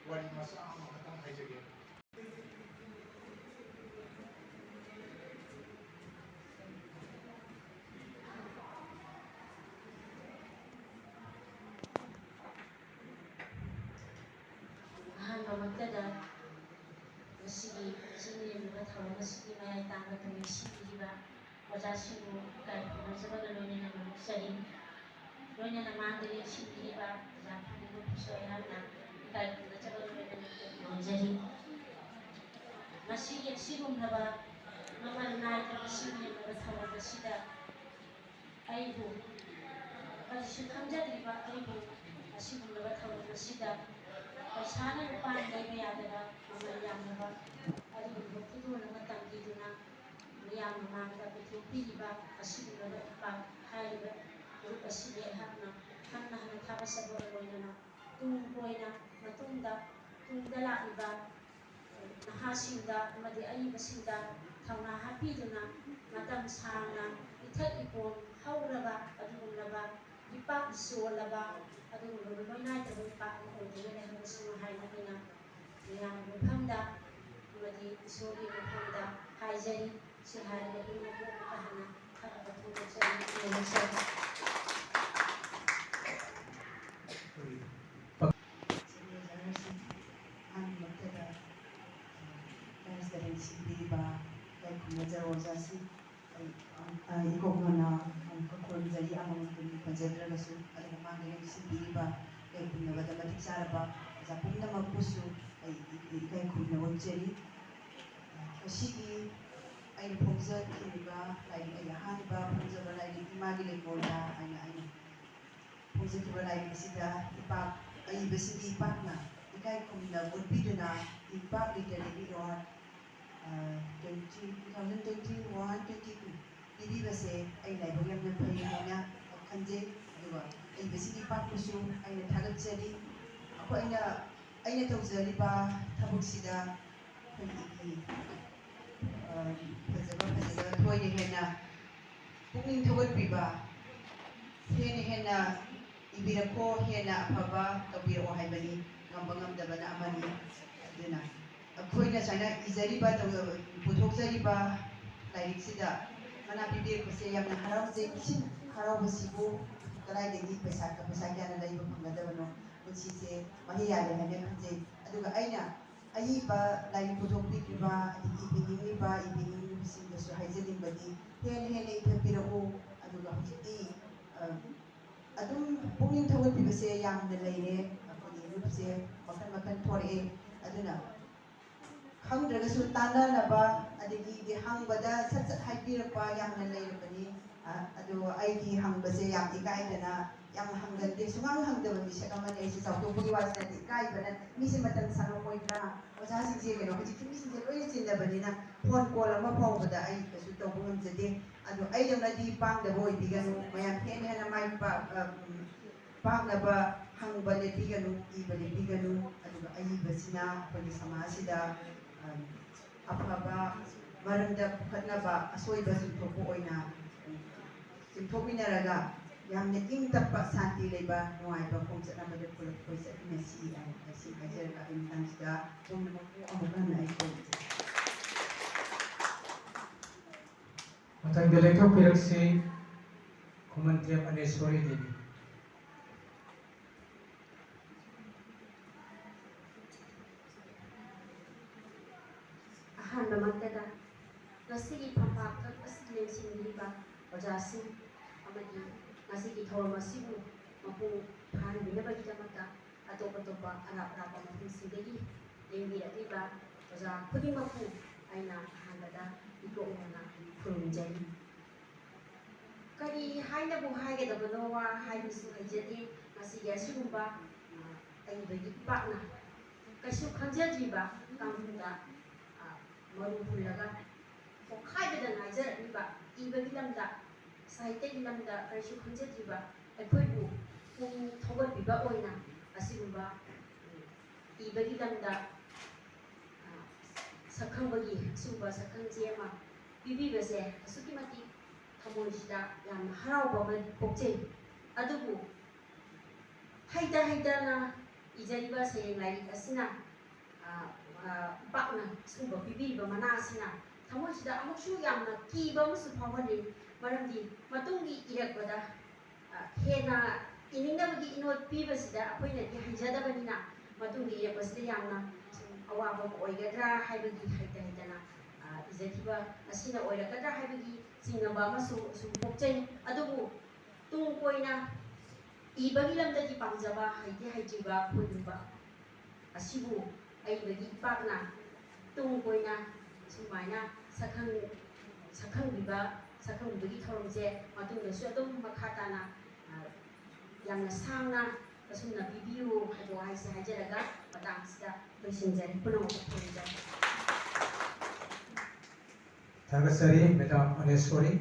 ꯋꯥꯔꯤ ꯃꯆꯥ ꯑꯃꯈꯛꯇꯪ ꯍꯥꯏꯖꯒꯦ꯫ ꯑꯍꯥꯟꯕꯃꯛꯇꯗ ꯉꯁꯤꯒꯤ ꯆꯤꯡ ꯂꯦꯝꯂꯤꯕ ꯊꯧꯔꯝ ꯑꯁꯤꯒꯤ ꯃꯌꯥꯏ ꯇꯥꯡꯕ ꯊꯧꯔꯝ ꯁꯤꯟꯕꯤꯔꯤꯕ ꯑꯣꯖꯥꯁꯤꯡꯕꯨ ꯏꯀꯥꯏ ꯈꯨꯝꯅꯖꯕꯒ ꯂꯣꯏꯅꯅ ꯅꯣꯛꯆꯔꯤ꯫ ꯂꯣꯏꯅꯅ ꯃꯥꯡꯗ ꯂꯦꯡꯁꯤꯟꯕꯤꯔꯤꯕ ꯑꯣꯖꯥ ꯈꯨꯗꯤꯡꯃꯛꯄꯨꯁꯨ ꯑꯩꯍꯥꯛꯅ ꯏꯀꯥꯏ ꯈꯨꯝꯅꯖꯕꯒ ꯂꯣꯏꯅꯅ ꯅꯣꯛꯆꯔꯤ꯫ ꯉꯁꯤꯒꯤ ꯑꯁꯤꯒꯨꯝꯂꯕ ꯃꯃꯜ ꯅꯥꯏꯗ꯭ꯔꯕ ꯆꯤꯡ ꯂꯦꯝꯂꯤꯕ ꯊꯧꯔꯝ ꯑꯁꯤꯗ ꯑꯩꯕꯨ ꯀꯔꯤꯁꯨ ꯈꯪꯖꯗ꯭ꯔꯤꯕ ꯑꯩꯕꯨ ꯑꯁꯤꯒꯨꯝꯂꯕ ꯊꯧꯔꯝ ꯑꯁꯤꯗ ꯄꯩꯁꯥꯅ ꯂꯨꯄꯥꯅ ꯂꯩꯕ ꯌꯥꯗꯕ ꯃꯃꯜ ꯌꯥꯝꯂꯕ ꯑꯗꯨꯒꯨꯝꯂꯕ ꯈꯨꯗꯣꯜ ꯑꯃ ꯇꯝꯕꯤꯗꯨꯅ ꯃꯤꯌꯥꯝ ꯃꯃꯥꯡꯗ ꯄꯨꯊꯣꯛꯄꯤꯔꯤꯕ ꯑꯁꯤꯒꯨꯝꯂꯕ ꯏꯄꯥꯛ ꯍꯥꯏꯔꯤꯕ ꯒ꯭ꯔꯨꯞ ꯑꯁꯤꯒꯤ ꯑꯩꯍꯥꯛꯅ ꯍꯟꯅ ꯍꯟꯅ ꯊꯥꯒꯠꯆꯕꯒ ꯂꯣꯏꯅꯅ ꯇꯨꯡ ꯀꯣꯏꯅ ꯃꯇꯨꯡꯗ ꯇꯨꯡꯗ ꯂꯥꯛꯂꯤꯕ ꯅꯍꯥꯁꯤꯡꯗ ꯑꯃꯗꯤ ꯑꯏꯕꯁꯤꯡꯗ ꯊꯧꯅꯥ ꯍꯥꯞꯄꯤꯗꯨꯅ ꯃꯇꯝ ꯁꯥꯡꯅ ꯏꯊꯛ ꯏꯄꯣꯝ ꯍꯧꯔꯕ ꯑꯗꯨꯒꯨꯝꯂꯕ ꯏꯄꯥꯛ ꯆꯣꯜꯂꯕ ꯑꯗꯨꯒꯨꯝꯂꯕ ꯂꯣꯏꯅꯥꯏꯗꯕ ꯏꯄꯥꯛ ꯑꯃ ꯑꯣꯏꯗꯨꯅ ꯂꯩꯍꯧꯁꯅꯨ ꯍꯥꯏꯅ ꯑꯩꯅ ꯃꯌꯥꯝꯒꯤ ꯃꯐꯝꯗ ꯑꯃꯗꯤ ꯏꯁꯣꯔꯒꯤ ꯃꯐꯝꯗ ꯍꯥꯏꯖꯔꯤ꯫ ꯁꯤ ꯍꯥꯏꯔꯒ ꯑꯩ ꯃꯄꯨ ꯑꯃꯨꯛꯀ ꯍꯟꯅ ꯊꯥꯒꯠꯄ ꯐꯣꯡꯗꯣꯛꯆꯔꯤ꯫ ꯂꯣꯏꯁꯤꯟꯖꯔꯁꯤ꯫ ꯑꯍꯥꯟꯕꯃꯛꯇꯗ, ꯑ, ꯂꯥꯏꯔꯤꯛ ꯁꯤꯟꯕꯤꯔꯤꯕ ꯏꯀꯥꯏ ꯈꯨꯝꯅꯖꯕ ꯑꯣꯖꯥꯁꯤꯡ, ꯑ, ꯑ, ꯏꯀꯣꯛ ꯃꯅꯥ ꯑꯃꯨꯛꯀ ꯈꯨꯔꯨꯝꯖꯔꯤ, ꯑꯃꯃꯝꯇ ꯃꯤꯡ ꯄꯟꯖꯗ꯭ꯔꯒꯁꯨ꯫ ꯑꯗꯨꯒ ꯃꯥꯡꯗ ꯂꯥꯏꯔꯤꯛ ꯁꯤꯟꯕꯤꯔꯤꯕ ꯏꯀꯥꯏ ꯈꯨꯝꯅꯕꯗ ꯃꯇꯤꯛ ꯆꯥꯔꯕ ꯑꯣꯖꯥ ꯄꯨꯝꯅꯃꯛꯄꯨꯁꯨ ꯑꯩ ꯏ-, ꯏ-, ꯏꯀꯥꯏ ꯈꯨꯝꯅꯕ ꯎꯠꯆꯔꯤ꯫ ꯑ, ꯉꯁꯤꯒꯤ ꯑꯩꯅ ꯐꯣꯡꯖꯈꯤꯕ ꯂꯥꯏꯔꯤꯛ, ꯑꯩꯒꯤ ꯑꯍꯥꯟꯕ ꯐꯣꯡꯖꯕ ꯂꯥꯏꯔꯤꯛ ꯏꯃꯥꯒꯤ ꯂꯩꯀꯣꯜꯗ ꯍꯥꯏꯅ ꯑꯩꯅ ꯐꯣꯡꯖꯈꯤꯕ ꯂꯥꯏꯔꯤꯛ ꯑꯁꯤꯗ ꯏꯄꯥꯛ, ꯑꯏꯕꯁꯤꯡꯒꯤ ꯏꯄꯥꯛꯅ ꯏꯀꯥꯏ ꯈꯨꯝꯅꯕ ꯎꯠꯄꯤꯗꯨꯅ ꯏꯄꯥꯛ Literary Award, ꯑ, twenty, two thousand twenty-one twenty-two ꯄꯤꯕꯤꯕꯁꯦ ꯑꯩ ꯂꯥꯏꯕꯛ ꯌꯥꯝꯅ ꯐꯩ ꯍꯥꯏꯅ ꯈꯟꯖꯩ꯫ ꯑꯗꯨꯒ ꯑꯏꯕꯁꯤꯡꯒꯤ ꯏꯄꯥꯛꯄꯨꯁꯨ ꯑꯩꯅ ꯊꯥꯒꯠꯆꯔꯤ꯫ ꯑꯩꯈꯣꯏꯅ, ꯑꯩꯅ ꯇꯧꯖꯔꯤꯕ ꯊꯕꯛꯁꯤꯗ ꯑꯩꯈꯣꯏꯒꯤ, ꯑ, ꯐꯖꯕ ꯐꯖꯕ ꯊꯣꯏꯅ ꯍꯦꯟꯅ ꯄꯨꯛꯅꯤꯡ ꯊꯧꯒꯠꯄꯤꯕ, ꯍꯦꯟꯅ ꯍꯦꯟꯅ ꯏꯕꯤꯔꯛꯈꯣ, ꯍꯦꯟꯅ ꯑꯐꯕ ꯇꯧꯕꯤꯔꯛꯑꯣ ꯍꯥꯏꯕꯅꯤ꯫ ꯉꯝꯕ ꯉꯝꯗꯕꯅ ꯑꯃꯅꯤ꯫ ꯑꯗꯨꯅ ꯑꯩꯈꯣꯏꯅ ꯁꯨꯃꯥꯏꯅ ꯏꯖꯔꯤꯕ, ꯇꯧ-, ꯄꯨꯊꯣꯛꯆꯔꯤꯕ ꯂꯥꯏꯔꯤꯛꯁꯤꯗ ꯃꯅꯥ ꯄꯤꯕꯤꯔꯛꯄꯁꯦ ꯌꯥꯝꯅ ꯍꯔꯥꯎꯖꯩ꯫ ꯁꯤ ꯍꯔꯥꯎꯕꯁꯤꯕꯨ ꯀꯗꯥꯏꯗꯒꯤ ꯄꯩꯁꯥ, ꯄꯩꯁꯥ ꯀꯌꯥꯅ ꯂꯩꯕ ꯐꯪꯒꯗꯕꯅꯣ? ꯄꯨꯟꯁꯤꯁꯦ ꯃꯍꯩ ꯌꯥꯜꯂꯦ ꯍꯥꯏꯅ ꯈꯟꯖꯩ꯫ ꯑꯗꯨꯒ ꯑꯩꯅ ꯑꯏꯕ ꯂꯥꯏꯔꯤꯛ ꯄꯨꯊꯣꯛꯄꯤꯔꯤꯕ, ꯑꯗꯒꯤ ꯏꯕꯤꯅꯤꯡꯂꯤꯕ, ꯏꯕꯤꯅꯤꯡꯂꯤꯕꯁꯤꯡꯗꯁꯨ ꯍꯥꯏꯖꯅꯤꯡꯕꯗꯤ, ꯍꯦꯟꯅ ꯍꯦꯟꯅ ꯏꯊꯛꯄꯤꯔꯛꯎ꯫ ꯑꯗꯨꯒ ꯍꯧꯖꯤꯛꯇꯤ, ꯑ, ꯑꯗꯨꯝ ꯄꯨꯛꯅꯤꯡ ꯊꯧꯒꯠꯄꯤꯕꯁꯦ ꯌꯥꯝꯅ ꯂꯩꯔꯦ꯫ ꯑꯩꯈꯣꯏꯒꯤ ꯒ꯭ꯔꯨꯞꯁꯦ ꯃꯈꯜ ꯃꯈꯜ ꯊꯣꯔꯛꯑꯦ꯫ ꯑꯗꯨꯅ ꯈꯪꯗ꯭ꯔꯒꯁꯨ ꯇꯥꯟꯅꯅꯕ, ꯑꯗꯒꯤꯗꯤ ꯍꯪꯕꯗ ꯁꯠ ꯁꯠ ꯍꯥꯏꯕꯤꯔꯛꯄ ꯌꯥꯝꯅ ꯂꯩꯔꯕꯅꯤ꯫ ꯑ, ꯑꯗꯣ ꯑꯩꯗꯤ ꯍꯪꯕꯁꯦ ꯌꯥꯝ ꯏꯀꯥꯏꯗꯅ ꯌꯥꯝꯅ ꯍꯪꯒꯟꯗꯦ꯫ ꯁꯨꯡꯍꯪ ꯍꯪꯗꯕ ꯃꯤꯁꯛ ꯑꯃꯅꯤ ꯑꯩꯁꯦ꯫ ꯆꯥꯎꯊꯣꯛꯄꯒꯤ ꯋꯥꯁꯤ ꯅꯠꯇꯦ, ꯏꯀꯥꯏꯕꯅ꯫ ꯃꯤꯁꯦ ꯃꯇꯝ ꯁꯪꯉꯝꯃꯣꯏꯗ꯭ꯔꯥ? ꯑꯣꯖꯥꯁꯤꯡꯁꯦ, ꯀꯩꯅꯣ, ꯍꯧꯖꯤꯛꯇꯤ ꯃꯤꯁꯤꯡꯁꯦ ꯂꯣꯏꯅ ꯆꯤꯜꯂꯕꯅꯤꯅ ꯐꯣꯟ ꯀꯣꯜ ꯑꯃ ꯐꯥꯎꯕꯗ ꯑꯩ ꯀꯩꯁꯨ ꯇꯧꯕ ꯉꯝꯖꯗꯦ꯫ ꯑꯗꯣ ꯑꯩꯗꯧꯅꯗꯤ ꯄꯥꯡꯗꯕ ꯑꯣꯏꯕꯤꯒꯅꯨ꯫ ꯃꯌꯥꯝ ꯍꯦꯟꯅ ꯍꯦꯟꯅ ꯃꯥꯏ ꯄꯥꯛ-, ꯑ, ꯎꯝ, ꯄꯥꯛꯅꯕ ꯍꯪꯕ ꯂꯦꯞꯄꯤꯒꯅꯨ, ꯏꯕ ꯂꯦꯞꯄꯤꯒꯅꯨ꯫ ꯑꯗꯨꯒ ꯑꯏꯕꯁꯤꯅ ꯑꯩꯈꯣꯏꯒꯤ ꯁꯃꯥꯖꯁꯤꯗ, ꯑ, ꯑꯐꯕ ꯃꯔꯝꯗ ꯄꯨꯈꯠꯅꯕ, ꯑꯁꯣꯏꯕ ꯆꯨꯝꯊꯣꯛꯄ ꯑꯣꯏꯅ, ꯎꯝ, ꯆꯨꯝꯊꯣꯛꯃꯤꯟꯅꯔꯒ ꯌꯥꯝꯅ ꯏꯪ ꯇꯞꯄ, ꯁꯥꯟꯇꯤ ꯂꯩꯕ, ꯅꯨꯡꯉꯥꯏꯕ ꯈꯣꯡꯆꯠ ꯑꯃꯗ ꯄꯨꯂꯞ ꯑꯩꯈꯣꯏ ꯆꯠꯃꯤꯟꯅꯁꯤ ꯍꯥꯏꯅ ꯉꯁꯤ ꯍꯥꯏꯖꯔꯒ ꯑꯩ ꯃꯇꯥꯡꯁꯤꯗ ꯄꯨꯝꯅꯃꯛꯄꯨ ꯑꯃꯨꯛ ꯍꯟꯅ ꯑꯩ ꯈꯨꯔꯨꯝꯖꯔꯤ꯫ ꯃꯊꯪꯗ ꯂꯦꯡꯊꯣꯛꯄꯤꯔꯛꯁꯤ, ꯈꯨꯃꯟꯊꯦꯝ ꯑꯅꯦꯁꯣꯔꯤ ꯗꯦꯕꯤ꯫ ꯑꯍꯥꯟꯕꯃꯛꯇꯗ ꯉꯁꯤꯒꯤ ꯐꯝꯄꯥꯛ ꯑꯁꯤ ꯂꯦꯡꯁꯤꯟꯕꯤꯔꯤꯕ ꯑꯣꯖꯥꯁꯤꯡ ꯑꯃꯗꯤ ꯉꯁꯤꯒꯤ ꯊꯧꯔꯝ ꯑꯁꯤꯕꯨ ꯃꯄꯨꯡ ꯐꯥꯍꯟꯕꯤꯅꯕꯒꯤꯗꯃꯛꯇ ꯑꯇꯣꯞ ꯑꯇꯣꯞꯄ ꯑꯔꯥꯞ ꯑꯔꯥꯞꯄ ꯃꯐꯝꯁꯤꯡꯗꯒꯤ ꯂꯦꯡꯕꯤꯔꯛꯂꯤꯕ ꯑꯣꯖꯥ ꯈꯨꯗꯤꯡꯃꯛꯄꯨ ꯑꯩꯅ ꯑꯍꯥꯟꯕꯗ ꯏꯀꯣꯛ ꯅꯧꯅ ꯈꯨꯔꯨꯝꯖꯔꯤ꯫ ꯀꯔꯤ ꯍꯥꯏꯅꯕꯨ ꯍꯥꯏꯒꯗꯕꯅꯣ ꯋꯥ ꯍꯥꯏꯕꯁꯨ ꯍꯩꯖꯗꯦ꯫ ꯉꯁꯤꯒꯤ ꯑꯁꯤꯒꯨꯝꯕ, ꯑ, ꯑꯏꯕꯒꯤ ꯏꯄꯥꯛꯅ ꯀꯩꯁꯨ ꯈꯪꯖꯗ꯭ꯔꯤꯕ ꯀꯥꯡꯕꯨꯗ, ꯑ, ꯃꯔꯨ ꯍꯨꯜꯂꯒ ꯄꯣꯛꯈꯥꯏꯕꯗ ꯉꯥꯏꯖꯔꯛꯂꯤꯕ, ꯏꯕꯒꯤ ꯂꯝꯗ, ꯁꯥꯍꯤꯇ꯭ꯌꯒꯤ ꯂꯝꯗ ꯀꯔꯤꯁꯨ ꯈꯪꯖꯗ꯭ꯔꯤꯕ ꯑꯩꯈꯣꯏꯕꯨ ꯄꯨꯛꯅꯤꯡ ꯊꯧꯒꯠꯄꯤꯕ ꯑꯣꯏꯅ ꯑꯁꯤꯒꯨꯝꯕ ꯏꯕꯒꯤ ꯂꯝꯗ, ꯑ, ꯁꯛꯈꯪꯕꯒꯤ ꯑꯁꯤꯒꯨꯝꯕ ꯁꯛꯈꯪꯆꯦ ꯑꯃ ꯄꯤꯕꯤꯕꯁꯦ ꯑꯁꯨꯛꯀꯤ ꯃꯇꯤꯛ ꯊꯃꯣꯏꯁꯤꯗ ꯌꯥꯝꯅ ꯍꯔꯥꯎꯕ ꯑꯃ ꯄꯣꯛꯆꯩ꯫ ꯑꯗꯨꯕꯨ ꯍꯩꯇ ꯍꯩꯇꯅ ꯏꯖꯔꯤꯕ ꯁꯩꯔꯦꯡ ꯂꯥꯏꯔꯤꯛ ꯑꯁꯤꯅ, ꯑ, ꯑ, ꯄꯥꯛꯅ ꯁꯤꯒꯨꯝꯕ ꯄꯤꯕꯤꯔꯤꯕ ꯃꯅꯥ ꯑꯁꯤꯅ ꯊꯃꯣꯏꯁꯤꯗ ꯑꯃꯨꯛꯁꯨ ꯌꯥꯝꯅ ꯀꯤꯕ ꯑꯃꯁꯨ ꯐꯥꯎꯍꯜꯂꯤ꯫ ꯃꯔꯝꯗꯤ ꯃꯇꯨꯡꯒꯤ ꯏꯔꯛꯄꯗ, ꯑ, ꯍꯦꯟꯅ ꯏꯅꯤꯡꯅꯕꯒꯤ ꯏꯅꯣꯠ ꯄꯤꯕꯁꯤꯗ ꯑꯩꯈꯣꯏꯅꯗꯤ ꯍꯩꯖꯗꯕꯅꯤꯅ, ꯃꯇꯨꯡꯒꯤ ꯏꯔꯛꯄꯁꯤꯗ ꯌꯥꯝꯅ ꯁꯨꯝ ꯑꯋꯥꯕ ꯑꯃ ꯑꯣꯏꯒꯗ꯭ꯔꯥ ꯍꯥꯏꯕꯒꯤ ꯍꯩꯇ ꯍꯩꯇꯅ, ꯑ, ꯏꯖꯈꯤꯕ ꯑꯁꯤꯅ ꯑꯣꯏꯔꯛꯀꯗ꯭ꯔꯥ ꯍꯥꯏꯕꯒꯤ ꯆꯤꯡꯅꯕ ꯑꯃꯁꯨ ꯁꯨꯝ ꯄꯣꯛꯆꯩ꯫ ꯑꯗꯨꯕꯨ ꯇꯨꯡ ꯀꯣꯏꯅ ꯏꯕꯒꯤ ꯂꯝꯗꯗꯤ ꯄꯥꯝꯖꯕ, ꯍꯩꯗꯤ ꯍꯩꯇ꯭ꯔꯤꯕ, ꯈꯣꯏꯔꯨꯕ ꯑꯁꯤꯕꯨ ꯑꯏꯕꯒꯤ ꯏꯄꯥꯛꯅ ꯇꯨꯡ ꯀꯣꯏꯅ ꯁꯨꯃꯥꯏꯅ ꯁꯛꯈꯪ-, ꯁꯛꯈꯪꯕꯤꯕ, ꯁꯛꯈꯪꯕꯤꯕꯒꯤ ꯊꯧꯔꯝꯁꯦ ꯃꯇꯨꯡꯗꯁꯨ ꯑꯗꯨꯝ ꯃꯈꯥ ꯇꯥꯅ, ꯑ, ꯌꯥꯝꯅ ꯁꯥꯡꯅ ꯑꯁꯨꯝꯅ ꯄꯤꯕꯤꯌꯨ ꯍꯥꯏꯕ ꯋꯥꯍꯩꯁꯦ ꯍꯥꯏꯖꯔꯒ ꯃꯇꯥꯡ ꯑꯁꯤꯗ ꯂꯣꯏꯁꯤꯟꯖꯔꯤ꯫ ꯄꯨꯝꯅꯃꯛꯄꯨ ꯈꯨꯔꯨꯝꯖꯔꯤ꯫ ꯊꯥꯒꯠꯆꯔꯤ ꯃꯦꯗꯥꯝ ꯑꯅꯦꯁꯣꯔꯤ꯫